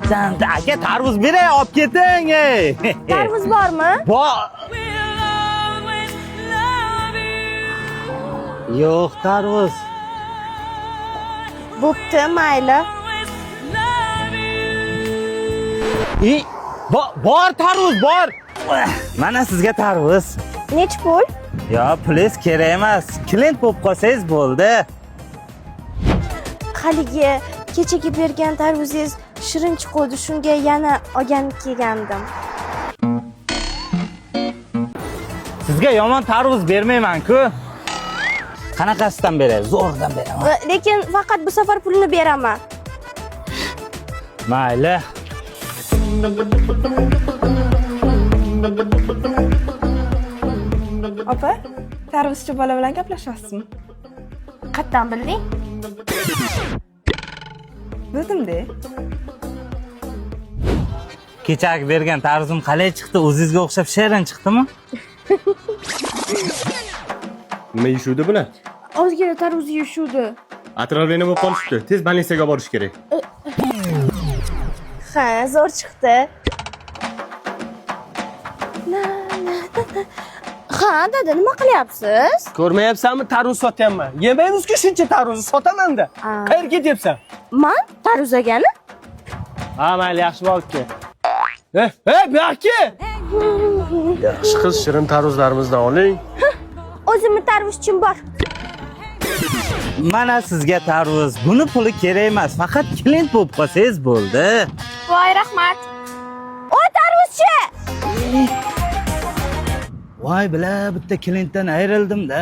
Tan aka, tarvuz beray, olib keting, ey. Tarvuz bormi? Bor. Yo'q, tarvuz. Bo'pti, mayli. I, bor tarvuz bor. Mana sizga tarvuz. Nechi pul? Yo, pulingiz kerak emas. Klient bo'lib qolsangiz bo'ldi. Haligi kechagi bergan tarvuzingiz shirin chiquvdi, shunga yana olgani kelgandim. Sizga yomon tarvuz bermayman-ku. Qanaqasidan beray? Zo'rdan beraman. Lekin faqat bu safar pulini beraman. Mayli. Opa, tarvuzchi bola bilan gaplashyapsizmi? Qayerdan bilding? Bildim-de. Kechagi bergan tarvuzim qalay chiqdi? O'zingizga o'xshab shirin chiqdimi? Nima yeyishuvdi bular? Ozgina tarvuz yeyishuvdi. Отравление bo'lib qolishibdi. Tez больница ga borish kerak. Ha, zo'r chiqdi. Na, na, na, na. Ha, dada, nima qilyapsiz? Ko'rmayapsanmi, tarvuz sotyapman. Yemaymiz-ku shuncha tarvuzni, sotaman-da. Aa. Qayerga ketyapsan? Man tarvuz olgani? Ha, mayli, yaxshi bo'lib kel. Eh, eh, bu yoqqa kel. Yaxshi qiz, shirin tarvuzlarimizdan oling. O'zimni tarvuzchim bor. Mana sizga tarvuz. Buni puli kerak emas. Faqat klient bo'lib qolsangiz bo'ldi. Voy, rahmat. O, tarvuzchi! Voy, bila, bitta klientdan ayrildim-da.